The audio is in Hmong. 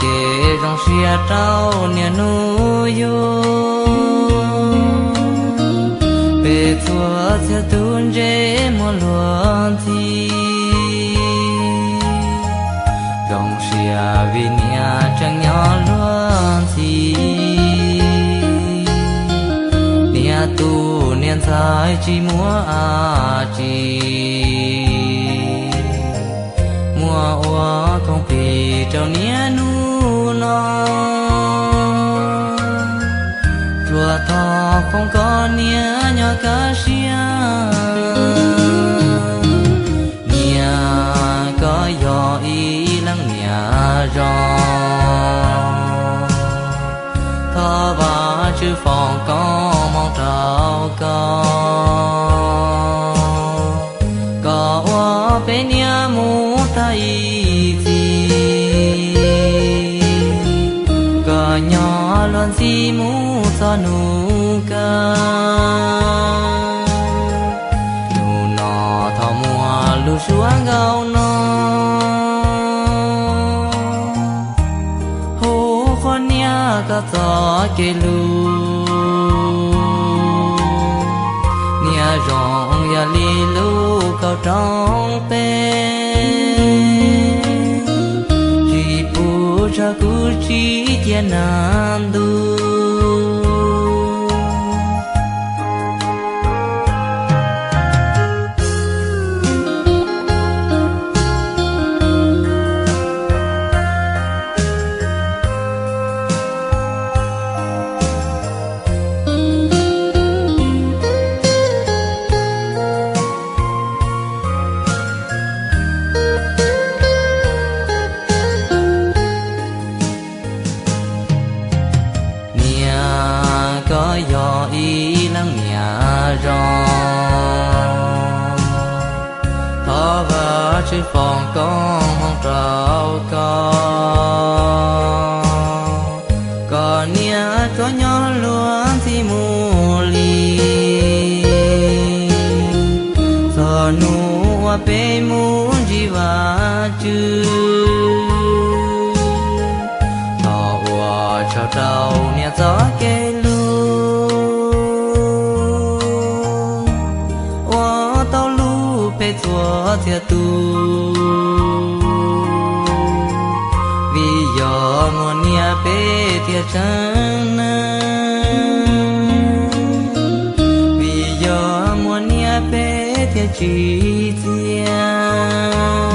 Kev zoo siab rau niam hnub yug, peb txhua txhia tus ntsej muag luag ntxhi. Zoo siab vim niam tseem nyob luag ntxhi, niam tus niam ntxhais tsis muaj dab tsi. Muaj ua khoom plig rau niam hnub no, tsuas thov foom kom niam nyob kaj siab. Niam, koj yog ib leej niam zoo, thov Vajtswv foom koob hmoov rau koj, kom ua peb niam mus tag ib txhis, kom nyob luag ntxhi mus txog hnub kawg. Hnub no thov muaj lus suab nkauj no, hu qhua niam koj txoj kev hlub. Niam zoo yam li lub kauj roob peb, tsis pub tshav kub tsis cia nag ntuj. Niam, koj yog ib leej niam zoo, thov Vajtswv foom koob hmoov rau koj, kom niam tsuas nyob luag ntxhi mus li, txog hnub uas peb mus ntsib Vajtswv. Thov ua tsaug rau niam txoj kev hlub, ua tau hlub peb txhua txhia tus. Vim yog muaj niam peb thiaj tseeb neeg, vim yog muaj niam peb thiaj tsim txiaj.